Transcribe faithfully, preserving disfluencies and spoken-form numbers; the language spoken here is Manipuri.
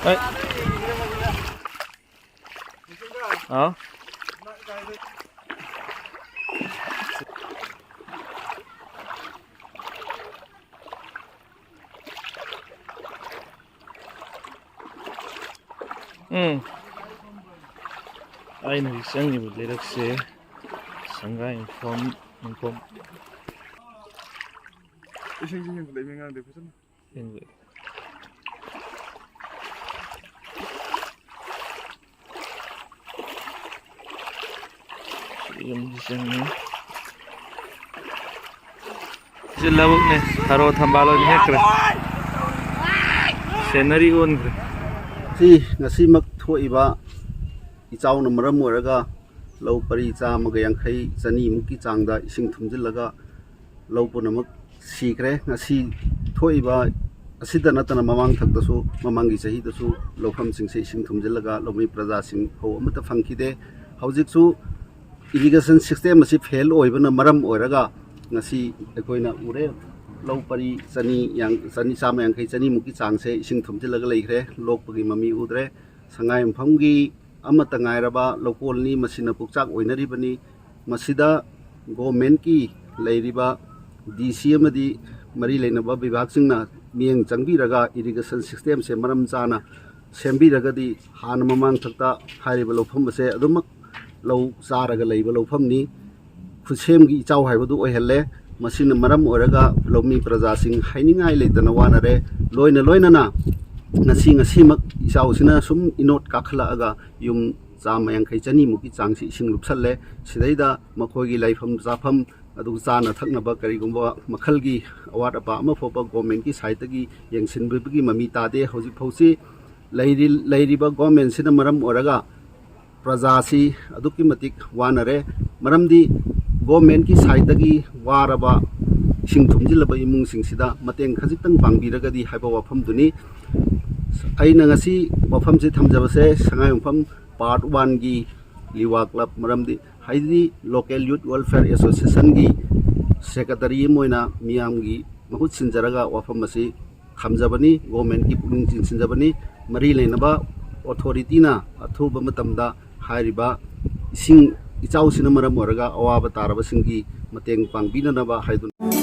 ꯑꯦ꯫ ꯑꯥ꯫ ꯎꯝ꯫ ꯑꯩꯅ ꯍꯧꯖꯤꯛ ꯆꯪꯉꯤꯕ ꯂꯩꯔꯛꯁꯦ ꯁꯪꯒꯥꯏ ꯌꯨꯝꯐꯝ, ꯌꯨꯝꯐꯝ꯫ ꯏꯁꯤꯡꯁꯤ ꯍꯦꯟꯒꯠꯂꯛꯏ, ꯃꯤ ꯉꯥꯡꯗꯦ ꯐꯖꯅ꯫ ꯍꯦꯟꯒꯠꯂꯛꯏ꯫ ꯌꯨꯝꯁꯤ ꯆꯪꯉꯤ꯫ ꯁꯤ ꯂꯧꯕꯨꯛꯅꯦ, ꯊꯔꯣ ꯊꯝꯕꯥꯜ ꯑꯣꯏꯅ ꯍꯦꯛꯈ꯭ꯔꯦ꯫ ꯁꯦꯅꯔꯤ ꯑꯣꯟꯈ꯭ꯔꯦ꯫ ꯁꯤ ꯉꯁꯤꯃꯛ ꯊꯣꯛꯏꯕ ꯏꯆꯥꯎꯅ ꯃꯔꯝ ꯑꯣꯏꯔꯒ ꯂꯧ ꯄꯔꯤ ꯆꯥꯝꯃꯒ ꯌꯥꯡꯈꯩ, ꯆꯅꯤꯃꯨꯛꯀꯤ ꯆꯥꯡꯗ ꯏꯁꯤꯡ ꯊꯨꯝꯖꯤꯜꯂꯒ ꯂꯧ ꯄꯨꯝꯅꯃꯛ ꯁꯤꯈ꯭ꯔꯦ꯫ ꯉꯁꯤ ꯊꯣꯛꯏꯕ ꯑꯁꯤꯗ ꯅꯠꯇꯅ ꯃꯃꯥꯡ ꯊꯛꯇꯁꯨ, ꯃꯃꯥꯡꯒꯤ ꯆꯍꯤꯗꯁꯨ ꯂꯧꯐꯝꯁꯤꯡꯁꯦ ꯏꯁꯤꯡ ꯊꯨꯝꯖꯤꯜꯂꯒ ꯂꯧꯃꯤ ꯄ꯭ꯔꯖꯥꯁꯤꯡ ꯐꯧ ꯑꯃꯠꯇ ꯐꯪꯈꯤꯗꯦ꯫ ꯍꯧꯖꯤꯛꯁꯨ ꯏꯔꯤꯒꯦꯁꯟ ꯁꯤꯁꯇꯦꯝ ꯑꯁꯤ ꯐꯦꯜ ꯑꯣꯏꯕꯅ ꯃꯔꯝ ꯑꯣꯏꯔꯒ ꯉꯁꯤ ꯑꯩꯈꯣꯏꯅ ꯎꯔꯦ, ꯂꯧ ꯄꯔꯤ ꯆꯅꯤ ꯌꯥꯡ-, ꯆꯅꯤ, ꯆꯥꯝꯃ ꯌꯥꯡꯈꯩ, ꯆꯅꯤꯃꯨꯛꯀꯤ ꯆꯥꯡꯁꯦ ꯏꯁꯤꯡ ꯊꯨꯝꯖꯤꯜꯂꯒ ꯂꯩꯈ꯭ꯔꯦ꯫ ꯂꯣꯛꯄꯒꯤ ꯃꯃꯤ ꯎꯗ꯭ꯔꯦ꯫ ꯁꯉꯥꯏꯌꯨꯝꯐꯝꯒꯤ ꯑꯃꯠꯇ ꯉꯥꯏꯔꯕ ꯂꯧꯀꯣꯜꯅꯤ, ꯃꯁꯤꯅ ꯄꯨꯛꯆꯥꯛ ꯑꯣꯏꯅꯔꯤꯕꯅꯤ꯫ ꯃꯁꯤꯗ ꯒꯣꯔꯃꯦꯟꯀꯤ ꯂꯩꯔꯤꯕ ꯗꯤ ꯁꯤ ꯑꯃꯗꯤ ꯃꯔꯤ ꯂꯩꯅꯕ ꯕꯤꯚꯥꯒꯁꯤꯡꯅ ꯃꯤꯠꯌꯦꯡ ꯆꯪꯕꯤꯔꯒ ꯏꯔꯤꯒꯦꯁꯟ ꯁꯤꯁꯇꯦꯝꯁꯦ ꯃꯔꯝ ꯆꯥꯅ ꯁꯦꯝꯕꯤꯔꯒꯗꯤ ꯍꯥꯟꯅ ꯃꯃꯥꯡ ꯊꯛꯇ ꯍꯥꯏꯔꯤꯕ ꯂꯧꯐꯝ ꯑꯁꯦ ꯑꯗꯨꯃꯛ ꯂꯧ ꯆꯥꯔꯒ ꯂꯩꯕ ꯂꯧꯐꯝꯅꯤ꯫ ꯈꯨꯠꯁꯦꯝꯒꯤ ꯏꯆꯥꯎ ꯍꯥꯏꯕꯗꯨ ꯑꯣꯏꯍꯜꯂꯦ꯫ ꯃꯁꯤꯅ ꯃꯔꯝ ꯑꯣꯏꯔꯒ ꯂꯧꯃꯤ ꯄ꯭ꯔꯖꯥꯁꯤꯡ ꯍꯥꯏꯅꯤꯡꯉꯥꯏ ꯂꯩꯇꯅ ꯋꯥꯅꯔꯦ꯫ ꯂꯣꯏꯅ ꯂꯣꯏꯅꯅ ꯉꯁꯤ, ꯉꯁꯤꯃꯛ ꯏꯆꯥꯎꯁꯤꯅ ꯁꯨꯝ ꯏꯅꯣꯠ ꯀꯥꯈꯠꯂꯛꯑꯒ ꯌꯨꯝ ꯆꯥꯝꯃ ꯌꯥꯡꯈꯩ, ꯆꯅꯤꯃꯨꯛꯀꯤ ꯆꯥꯡꯁꯤ ꯏꯁꯤꯡ ꯂꯨꯞꯁꯜꯂꯦ꯫ ꯁꯤꯗꯩꯗ ꯃꯈꯣꯏꯒꯤ ꯂꯩꯐꯝ ꯆꯥꯐꯝ, ꯑꯗꯨꯒ ꯆꯥꯅ ꯊꯛꯅꯕ ꯀꯔꯤꯒꯨꯝꯕ ꯃꯈꯜꯒꯤ ꯑꯋꯥꯠ ꯑꯄꯥ ꯑꯃ ꯐꯥꯎꯕ ꯒꯣꯔꯃꯦꯟꯀꯤ ꯁꯥꯏꯠꯇꯒꯤ ꯌꯦꯡꯁꯤꯟꯕꯤꯕꯒꯤ ꯃꯃꯤ ꯇꯥꯗꯦ꯫ ꯍꯧꯖꯤꯛ ꯐꯥꯎꯁꯤ ꯂꯩꯔꯤ-, ꯂꯩꯔꯤꯕ ꯒꯣꯔꯃꯦꯟꯁꯤꯅ ꯃꯔꯝ ꯑꯣꯏꯔꯒ ꯄ꯭ꯔꯖꯥꯁꯤ ꯑꯗꯨꯛꯀꯤ ꯃꯇꯤꯛ ꯋꯥꯅꯔꯦ꯫ ꯃꯔꯝꯗꯤ ꯒꯣꯔꯃꯦꯟꯀꯤ ꯁꯥꯏꯠꯇꯒꯤ ꯋꯥꯔꯕ ꯏꯁꯤꯡ ꯊꯨꯝꯖꯤꯜꯂꯕ ꯏꯃꯨꯡꯁꯤꯡꯁꯤꯗ ꯃꯇꯦꯡ ꯈꯖꯤꯛꯇꯪ ꯄꯥꯡꯕꯤꯔꯒꯗꯤ ꯍꯥꯏꯕ ꯋꯥꯐꯝꯗꯨꯅꯤ꯫ ꯑꯩꯅ ꯉꯁꯤ ꯋꯥꯐꯝꯁꯤ ꯊꯝꯖꯕꯁꯦ ꯁꯉꯥꯏꯌꯨꯝꯐꯝ ꯄꯥꯔꯠ ꯋꯥꯟꯒꯤ ꯂꯤꯋꯥ ꯀ꯭ꯂꯕ, ꯃꯔꯝꯗꯤ ꯍꯥꯏꯗꯤ local youth welfare associationꯒꯤ secretary ꯑꯃ ꯑꯣꯏꯅ ꯃꯤꯌꯥꯝꯒꯤ ꯃꯍꯨꯠ ꯁꯤꯟꯖꯔꯒ ꯋꯥꯐꯝ ꯑꯁꯤ ꯊꯝꯖꯕꯅꯤ꯫ Governmentꯀꯤ ꯄꯨꯛꯅꯤꯡ ꯆꯤꯡꯁꯤꯟꯖꯕꯅꯤ꯫ ꯃꯔꯤ ꯂꯩꯅꯕ authorityꯅ ꯑꯊꯨꯕ ꯃꯇꯝꯗ ꯍꯥꯏꯔꯤꯕ ꯏꯁꯤꯡ ꯏꯆꯥꯎꯁꯤꯅ ꯃꯔꯝ ꯑꯣꯏꯔꯒ ꯑꯋꯥꯕ ꯇꯥꯔꯕꯁꯤꯡꯒꯤ ꯃꯇꯦꯡ ꯄꯥꯡꯕꯤꯅꯅꯕ ꯍꯥꯏꯗꯨꯅ